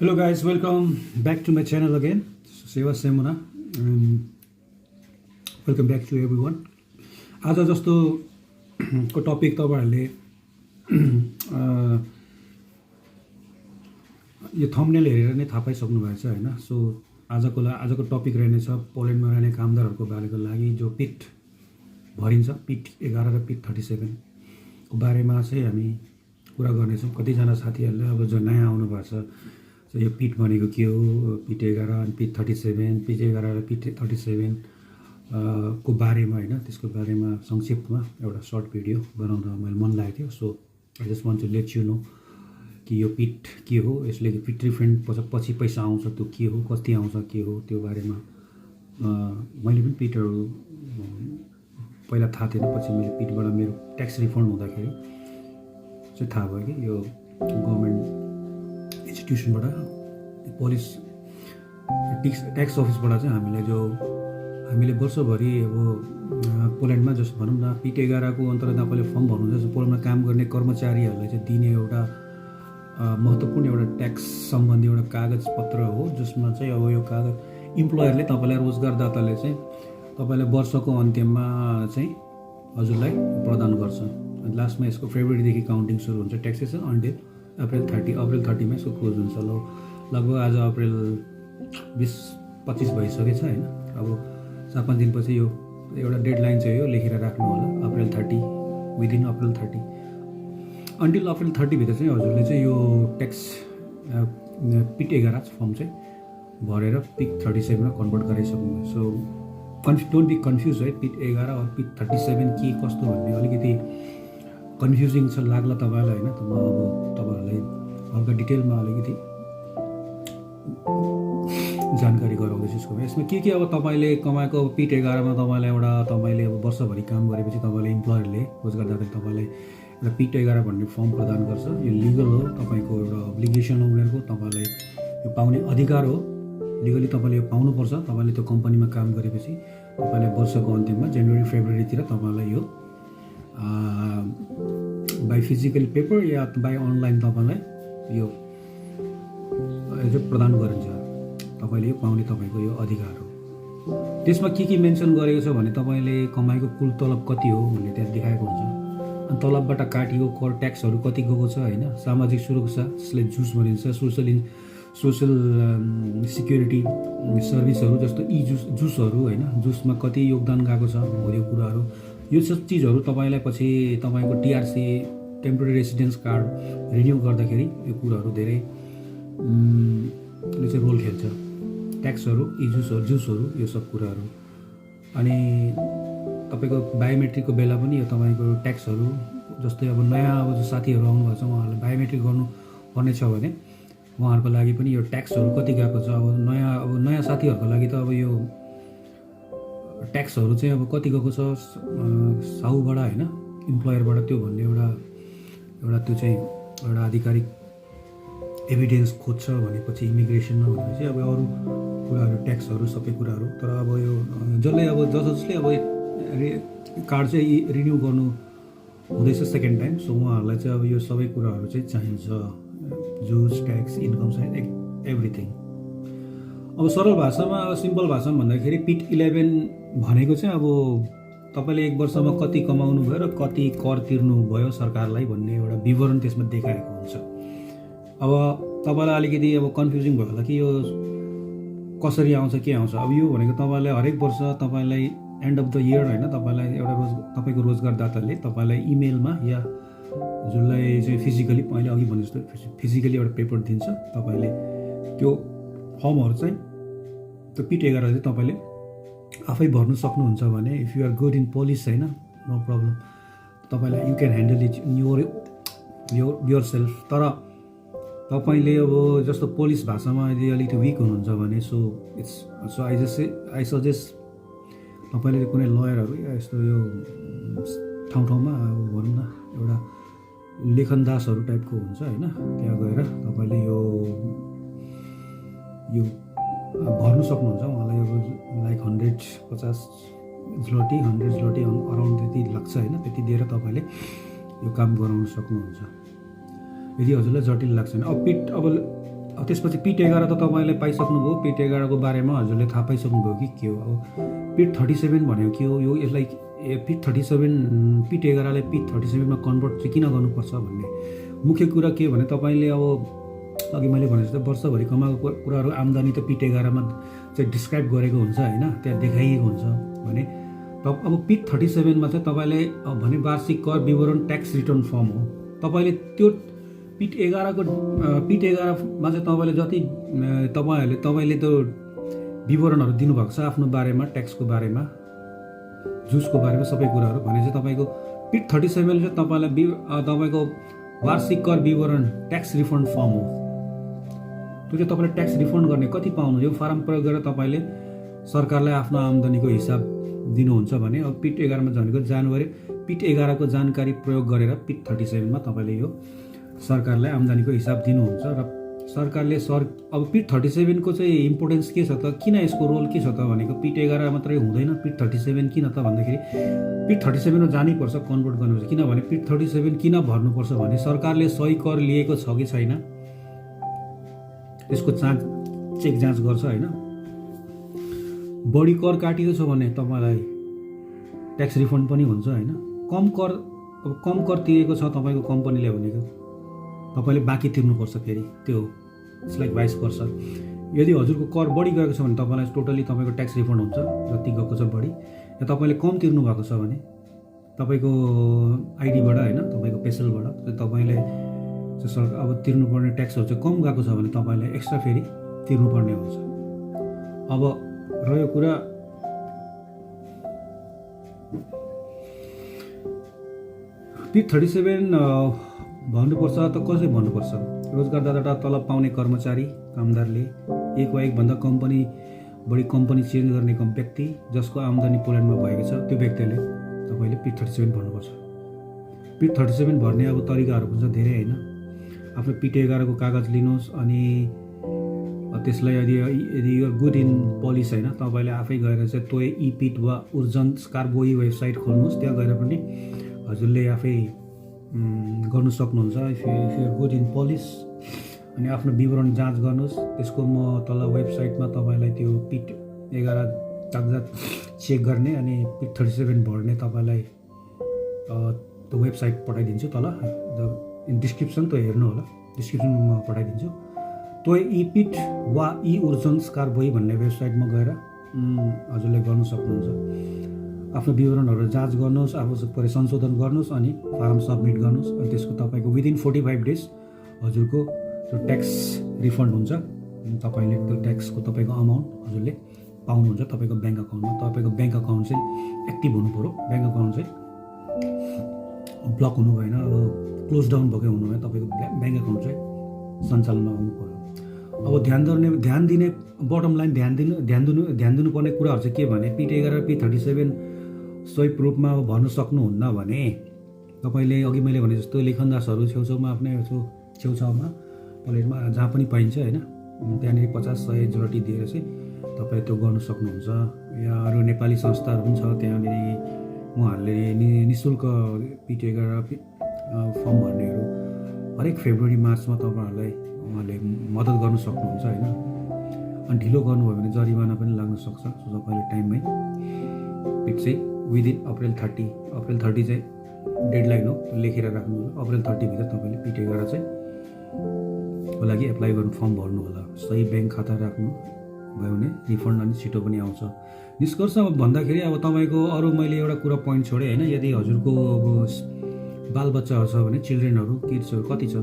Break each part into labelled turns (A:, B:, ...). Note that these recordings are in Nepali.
A: Hello guys, welcome back to my channel again. Seva Semuna. Welcome back to everyone. आज जस्तो को टपिक तपाईहरुले यो थम्बनेल हेरेर नै थाहा पाइसक्नु भएको छ हैन. सो आजको टपिक रहेछ पोल्यान्डमा रहने कामदारहरूको बारेको लागि जो पिट भरिन्छ, पिट 11 र पिट 37 को बारेमा चाहिँ हामी कुरा गर्नेछौँ. कतिजना साथीहरुले अब जो नयाँ आउनु भएको छ यो पिट भनेको के हो, पिट 11 अनि पिट 37, पिट 11 र पिट 37 को बारेमा हैन, त्यसको बारेमा संक्षिप्तमा एउटा सर्ट भिडियो बनाउन मैले मन लागेको थियो. So I just want to let you know कि यो पिट के हो, यसले पिट रिफन्ड पछि पैसा आउँछ त्यो के हो, कति आउँछ के हो, त्यो बारेमा मैले पनि पिटहरू पहिला थाहा थिएन. पछि मैले पिटबाट मेरो ट्याक्स रिफन्ड हुँदाखेरि चाहिँ थाहा भयो कि यो गभर्नमेन्ट इन्स्टिट्युसनबाट पुलिस ट्याक्स अफिसबाट चाहिँ हामीले वर्षभरि अब पोल्यान्डमा जस्तो भनौँ न पिट 11 को अन्तर्गत तपाईँले फर्म भर्नुहुन्छ. पोल्यान्डमा काम गर्ने कर्मचारीहरूलाई चाहिँ दिने एउटा महत्त्वपूर्ण एउटा ट्याक्स सम्बन्धी एउटा कागजपत्र हो, जसमा चाहिँ अब यो कागज इम्प्लोयरले तपाईँलाई रोजगारदाताले चाहिँ तपाईँलाई वर्षको अन्त्यमा चाहिँ हजुरलाई प्रदान गर्छ. लास्टमा यसको फेब्रुअरीदेखि काउन्टिङ सुरु हुन्छ ट्याक्सेसन अन्टिल अप्रिल 30 मा यसको क्लोज हुन्छ. लगभग आज अप्रिल 20-25 भइसकेछ हैन. अब 4-5 दिनपछि यो एउटा डेडलाइन चाहिँ यो लेखेर राख्नु होला, April 30, within April 30 until April 30 भित्र चाहिँ हजुरले चाहिँ यो ट्याक्स पिट 11 फर्म चाहिँ भरेर पिट 37 मा कन्भर्ट गराइसक्नु. सो डोन्ट बी कन्फ्युज है, पिट 11 और पिट 37 के कस्तो भन्ने अलिकति कन्फ्युजिङ छ लाग्ला तपाईलाई हैन. त म अब तपाईहरुलाई हल्का डिटेलमा अलिकति जानकारी गराउँदैछु यसको. यसमा के अब तपाईले कमाएको अब पिट 11 मा तपाईले अब वर्षभरि काम गरेपछि तपाईले इम्प्लोयरले रोजगारदाताले तपाईलाई एउटा पिट 11 भन्ने फर्म प्रदान गर्छ. यो लिगल हो, तपाईको एउटा अब्लिगेसन हो, उनीहरुको तपाईलाई यो पाउने अधिकार हो. लिगली तपाईले यो पाउनुपर्छ. तपाईले त्यो कम्पनीमा काम गरेपछि तपाईले वर्षको अन्त्यमा जनवरी फेब्रुअरी तिर तपाईलाई यो by physical paper yeah by online तपाईलाई यो प्रदान गरिन्छ. तपाईले यो पाउने तपाईको यो अधिकार हो. त्यसमा के मेन्सन गरेको छ भने तपाईले कमाएको कुल तलब कति हो भन्ने त्यहाँ देखाएको हुन्छ. अनि तलबबाट काटिएको कर ट्याक्सहरू कति गएको छ हैन. सामाजिक सुरक्षा जसले जुस भनिन्छ, सोशल सिक्युरिटी सर्भिसहरू जस्तो जुसहरू हैन, जुसमा कति योगदान गएको छ हो, यो कुराहरू यो सब चिजहरू तपाईलाई पछि तपाईको TRC temporary residence card renew गर्दाखेरि यो कुराहरू धेरै ले चाहिँ रोल खेल्छ. ट्याक्सहरू, जुसहरू यो सब कुराहरू. अनि तपाईको बायोमेट्रिकको बेला पनि यो तपाईको ट्याक्सहरू जस्तै अब नयाँ अब जो साथीहरू आउनु भएको छ उहाँहरूले बायोमेट्रिक गर्नु पर्ने छ भने उहाँहरूको लागि पनि यो ट्याक्सहरू कति गएको छ. अब नयाँ साथीहरूको लागि त अब यो ट्याक्सहरू चाहिँ अब कति गएको छ साहुबाट हैन, इम्प्लोयरबाट त्यो भन्ने एउटा त्यो चाहिँ एउटा आधिकारिक एभिडेन्स खोज्छ भनेपछि इमिग्रेसनमा भनेपछि अब अरू कुराहरू ट्याक्सहरू सबै कुराहरू. तर अब यो जसले अब जसले अब कार्ड चाहिँ रिन्यू गर्नु हुँदैछ सेकेन्ड टाइम, सो उहाँहरूलाई चाहिँ अब यो सबै कुराहरू चाहिँ चाहिन्छ, juice, tax, income side, everything. अब सरल भाषामा, अब सिम्पल भाषामा भन्दाखेरि पिट 11 भनेको चाहिँ अब तपाईले एक वर्षमा कति कमाउनु भयो र कति कर तिर्नु भयो सरकारलाई भन्ने एउटा विवरण त्यसमा देखाएको हुन्छ. अब तपाईलाई अलिकति अब कन्फ्युजिङ भयो होला कि यो कसरी आउँछ के आउँछ. अब यो भनेको तपाईलाई हरेक वर्ष तपाईलाई एन्ड अफ द इयर हैन, तपाईलाई एउटा तपाईको रोजगारदाताले तपाईलाई इमेलमा या जसलाई चाहिँ फिजिकली मैले अघि भने जस्तो फिजिकली एउटा पेपर दिन्छ. तपाईले त्यो फर्महरू चाहिँ त्यो पिट 11 चाहिँ तपाईले आफै भर्नु सक्नुहुन्छ भने if you are good in Polish हैन, नो प्रब्लम, तपाईलाई you can handle it yourself. तर तपाईले अब जस्तो पोलिस भाषामा यदि अलिकति विक हुनुहुन्छ भने सो आई सजेस्ट तपाईले कुनै लयरहरू या यस्तो यो ठाउँमा अब भनौँ न एउटा लेखनदासहरू टाइपको हुन्छ हैन, त्यहाँ गएर तपाईले यो भर्नु सक्नुहुन्छ. उहाँलाई अब लाइक 150 zloty 100 zloty अराउन्ड त्यति लाग्छ हैन, त्यति दिएर तपाईले यो काम गराउन सक्नुहुन्छ. यदि हजुरलाई जटिल लाग्छ भने अब अब त्यसपछि पिट 11 त तपाईँले पाइसक्नुभयो। पिट 11 को बारेमा हजुरले थाहा पाइसक्नुभयो कि के हो। अब पिट 37 भनेको के हो, यो यसलाई पिट 37 पिट 11लाई पिट 37 मा कन्भर्ट चाहिँ किन गर्नुपर्छ भन्ने मुख्य कुरा के भने तपाईँले अब अघि मैले भने जस्तो वर्षभरि कमाएको कुराहरू आम्दानी त पिट 11 मा चाहिँ डिस्क्राइब गरेको हुन्छ होइन, त्यहाँ देखाइएको हुन्छ भने अब पिट 37 मा चाहिँ तपाईँले भने वार्षिक कर विवरण ट्याक्स रिटर्न फर्म हो। तपाईँले त्यो पिट 11 मा चाहिँ तपाईँले जति तपाईँले त्यो विवरणहरू दिनुभएको छ आफ्नो बारेमा, ट्याक्सको बारेमा, जुसको बारेमा सबै कुराहरू भने चाहिँ तपाईँको पिट 37 चाहिँ तपाईँलाई तपाईँको वार्षिक कर विवरण ट्याक्स रिफन्ड फर्म हो। त्यो चाहिँ तपाईँले ट्याक्स रिफन्ड गर्ने कति पाउनु, यो फारम प्रयोग गरेर तपाईँले सरकारलाई आफ्नो आम्दानीको हिसाब दिनुहुन्छ भने अब पिट 11 मा भनेको जनवरी पिट 11 को जानकारी प्रयोग गरेर पिट 37 मा तपाईँले यो सरकारलाई आम्दानीको हिसाब दिनुहुन्छ। र सरकारले अब पिट 37 को चाहिँ इम्पोर्टेन्स के छ त, किन यसको रोल के छ त भनेको पिट 11 मात्रै हुँदैन, पिट 37 किन त भन्दाखेरि पिट 37 मा जानैपर्छ कन्भर्ट गर्नुपर्छ। किनभने पिट 37 किन भर्नुपर्छ भने सरकारले सही कर लिएको छ कि छैन त्यसको चेक जाँच गर्छ होइन। बढी कर काटिएको छ भने तपाईँलाई ट्याक्स रिफन्ड पनि हुन्छ होइन। कम कर तिरेको छ तपाईँको कम्पनीले भनेको तपाईँले बाँकी तिर्नुपर्छ फेरि, त्यो इट्स लाइक 22%। यदि हजुरको कर बढी गएको छ भने तपाईँलाई टोटली तपाईँको ट्याक्स रिफन्ड हुन्छ जति गएको छ बढी। या तपाईँले कम तिर्नु भएको छ भने तपाईँको आइडीबाट होइन, तपाईँको पेसलबाट तपाईँले अब तिर्नुपर्ने ट्याक्सहरू चाहिँ कम गएको छ भने तपाईँले एक्स्ट्रा फेरि तिर्नुपर्ने हुन्छ। अब रह्यो कुरा पिट 37 भन्नुपर्छ त कसरी भन्नुपर्छ, रोजगारदाता तलब पाउने कर्मचारी कामदारले एक वा एकभन्दा बढी कम्पनी चेन्ज गर्ने व्यक्ति जसको आम्दानी पोल्यान्डमा भएको छ त्यो व्यक्तिले तपाईँले पिट 37 भन्नुपर्छ। पिट 37 भर्ने अब तरिकाहरू पनि छ धेरै होइन। आफ्नो पिट 11 को कागज लिनुहोस् अनि त्यसलाई यदि यो गुड इन पोलिस होइन तपाईँले आफै गएर चाहिँ तोय इपिट वा उर्जन स्कारबोई वेबसाइट खोल्नुहोस्, त्यहाँ गएर पनि हजुरले आफै गर्नु सक्नुहुन्छ। If you good in polish अनि आफ्नो विवरण जाँच गर्नुहोस्। त्यसको म तल वेबसाइटमा तपाईँलाई त्यो पिट 11 कागजात चेक गर्ने अनि पिट 37 भर्ने तपाईँलाई त्यो वेबसाइट पठाइदिन्छु तल डिस्क्रिप्सन, त्यो हेर्नु होला, डिस्क्रिप्सनमा म पठाइदिन्छु। त्यो इपिट वा उर्जन स्कारबोई भन्ने वेबसाइटमा गएर हजुरले गर्नु सक्नुहुन्छ। आफ्नो विवरणहरू जाँच गर्नुहोस्, आफू संशोधन गर्नुहोस् अनि फारम सबमिट गर्नुहोस्। अनि त्यसको तपाईँको विदिन 45 डेज हजुरको त्यो ट्याक्स रिफन्ड हुन्छ। तपाईँले त्यो ट्याक्सको तपाईँको अमाउन्ट हजुरले पाउनुहुन्छ तपाईँको ब्याङ्क अकाउन्टमा। तपाईँको ब्याङ्क अकाउन्ट चाहिँ एक्टिभ हुनु पऱ्यो, ब्याङ्क अकाउन्ट चाहिँ ब्लक हुनु भएन, अब क्लोज डाउन भएकै हुनु भएन, तपाईँको ब्याङ्क अकाउन्ट चाहिँ सञ्चालनमा आउनु पऱ्यो। अब ध्यान दिने बटम लाइन ध्यान दिनुपर्ने कुराहरू चाहिँ के भने पिट 11 पिट 37 सही रूपमा भर्न सक्नुहुन्न भने तपाईँले अघि मैले भने जस्तो लेखनदासहरू छेउछाउमा आफ्नै छेउछाउमा प्लेटमा जहाँ पनि पाइन्छ होइन, त्यहाँनिर 50-100 जलटी दिएर चाहिँ तपाईँ त्यो गर्नु सक्नुहुन्छ। या अरू नेपाली संस्थाहरू पनि छ, त्यहाँनिर उहाँहरूले निःशुल्क पिट 11 फर्म भर्नेहरू हरेक फेब्रुअरी मार्चमा तपाईँहरूलाई उहाँले मद्दत गर्नु सक्नुहुन्छ होइन। अनि ढिलो गर्नुभयो भने जरिवाना पनि लाग्न सक्छ। तपाईँले टाइममै पिट चाहिँ विदिन अप्रिल 30 चाहिँ डेडलाइन हो, लेखेर राख्नु होला। अप्रिल 30 भित्र तपाईँले पिट 11 चाहिँ को लागि एप्लाई गर्नु, फर्म भर्नु होला। सही ब्याङ्क खाता राख्नु भयो भने रिफन्ड अनि छिटो पनि आउँछ। निष्कर्ष भन्दाखेरि अब तपाईँको अरू मैले एउटा कुरा पोइन्ट छोडेँ होइन। यदि हजुरको अब बालबच्चाहरू छ भने चिल्ड्रेनहरू किड्सहरू कति छ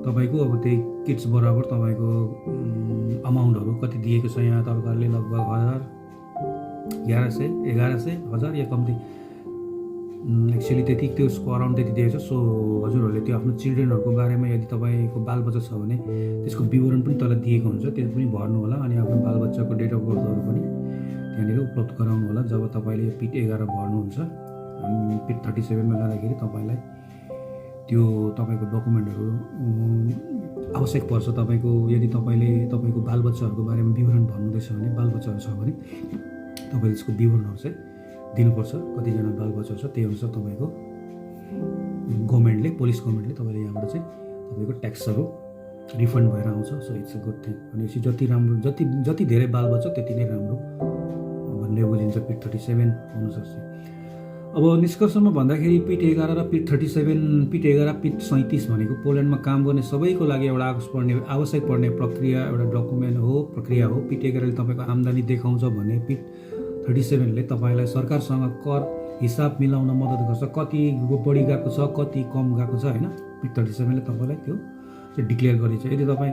A: तपाईँको, अब त्यही किड्स बराबर तपाईँको अमाउन्टहरू कति दिएको छ यहाँ सरकारले, लगभग 1100 या कम्ती एक्चुअली त्यति त्यसको अराउन्ड त्यति दिएको छ। सो हजुरहरूले त्यो आफ्नो चिल्ड्रेनहरूको बारेमा यदि तपाईँको बालबच्चा छ भने त्यसको विवरण पनि तल दिएको हुन्छ, त्यो पनि भर्नु होला। अनि आफ्नो बालबच्चाको डेट अफ बर्थहरू पनि त्यहाँनिर उपलब्ध गराउनु होला जब तपाईँले पिट 11 भर्नुहुन्छ। अनि पिट 37 मा जाँदाखेरि तपाईँलाई त्यो तपाईँको डकुमेन्टहरू आवश्यक पर्छ। तपाईँको यदि तपाईँको बालबच्चाहरूको बारेमा विवरण भन्नुहुँदैछ भने, बालबच्चाहरू छ भने तपाईँले त्यसको विवरणहरू चाहिँ दिनुपर्छ। कतिजना बालबच्चाहरू छ त्यही अनुसार तपाईँको पुलिस गभर्मेन्टले तपाईँले यहाँबाट चाहिँ तपाईँको ट्याक्सहरू रिफन्ड भएर आउँछ। So it's a good thing. भनेपछि जति राम्रो जति धेरै बाल बच्छ त्यति नै राम्रो भन्ने बुझिन्छ पिट 37 हुनसक्छ। अब निष्कर्षमा भन्दाखेरि पिट 11 र पिट 37, पिट 11 पिट 37 भनेको पोल्यान्डमा काम गर्ने सबैको लागि एउटा आवश्यक पर्ने प्रक्रिया, एउटा डकुमेन्ट हो, प्रक्रिया हो। पिट 11ले तपाईँको आम्दानी देखाउँछ भने पिट 37ले तपाईँलाई सरकारसँग कर हिसाब मिलाउन मद्दत गर्छ, कति बढी गएको छ कति कम गएको छ होइन। पिट 37ले तपाईँलाई त्यो चाहिँ डिक्लेयर गरिन्छ। यदि तपाईँ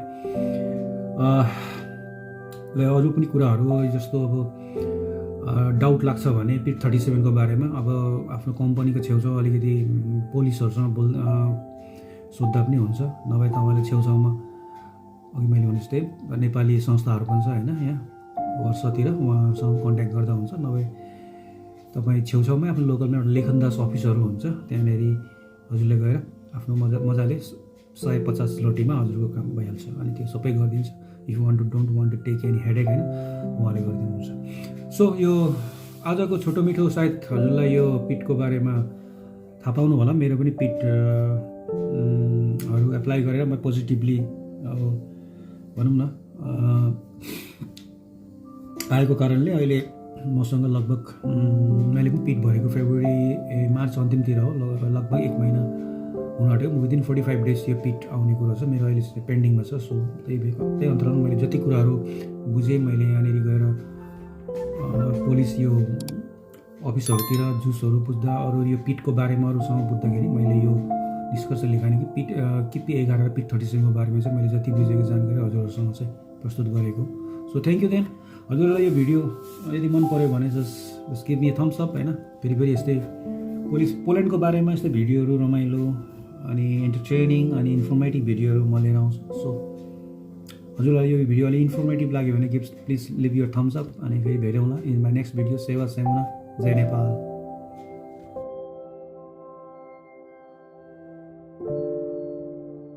A: अरू पनि कुराहरू जस्तो अब डाउट लाग्छ भने पिट 37को बारेमा अब आफ्नो कम्पनीको छेउछाउ अलिकति पुलिसहरूसँग सोद्धा पनि हुन्छ। नभए तपाईँले छेउछाउमा अघि मैले भने जस्तै नेपाली संस्थाहरू पनि छ होइन, यहाँ वर्षतिर उहाँहरूसँग कन्ट्याक्ट गर्दा हुन्छ। नभए तपाईँ छेउछाउमै आफ्नो लोकलमा एउटा लेखनदास अफिसहरू हुन्छ, त्यहाँनिर हजुरले गएर आफ्नो मजाले 150 लोटीमा हजुरको काम भइहाल्छ अनि त्यो सबै गरिदिन्छ। If you don't want to take any headache होइन उहाँले गरिदिनुहुन्छ। सो यो आजको छोटो मिठो सायद हजुरलाई यो पिटको बारेमा थाहा पाउनु होला। मेरो पनि पिटहरू एप्लाई गरेर म पोजिटिभली अब भनौँ न आएको कारणले अहिले मसँग लगभग मैले पनि पिट भएको मार्च अन्तिमतिर हो, लगभग 1 महिना हुन आँट्यो। विदिन 45 डेज यो पिट आउने कुरा छ मेरो अहिले पेन्डिङमा छ। सो त्यही अन्तरालमा मैले जति कुराहरू बुझेँ मैले यहाँनिर गएर पुलिस यो अफिसहरूतिर जुसहरू बुझ्दा अरू यो पिटको बारेमा अरूसँग बुझ्दाखेरि मैले यो निष्कर्ष लेखाएँ कि पिट 11 र पिट 37को बारेमा चाहिँ मैले जति बुझेको जानकारी हजुरहरूसँग चाहिँ प्रस्तुत गरेको। So thank you then. हजुरलाई यो भिडियो यदि मन पऱ्यो भने just give me thumbs up होइन। फेरि यस्तै पोल्यान्डको बारेमा यस्तै भिडियोहरू रमाइलो अनि इन्टरटेनिङ अनि इन्फर्मेटिभ भिडियोहरू म लिएर आउँछु। सो हजुरलाई यो भिडियो अलि इन्फर्मेटिभ लाग्यो भने please leave your thumbs up अनि फेरि भेटौँला इन माई नेक्स्ट भिडियो। सेवा सेमुना, जय नेपाल।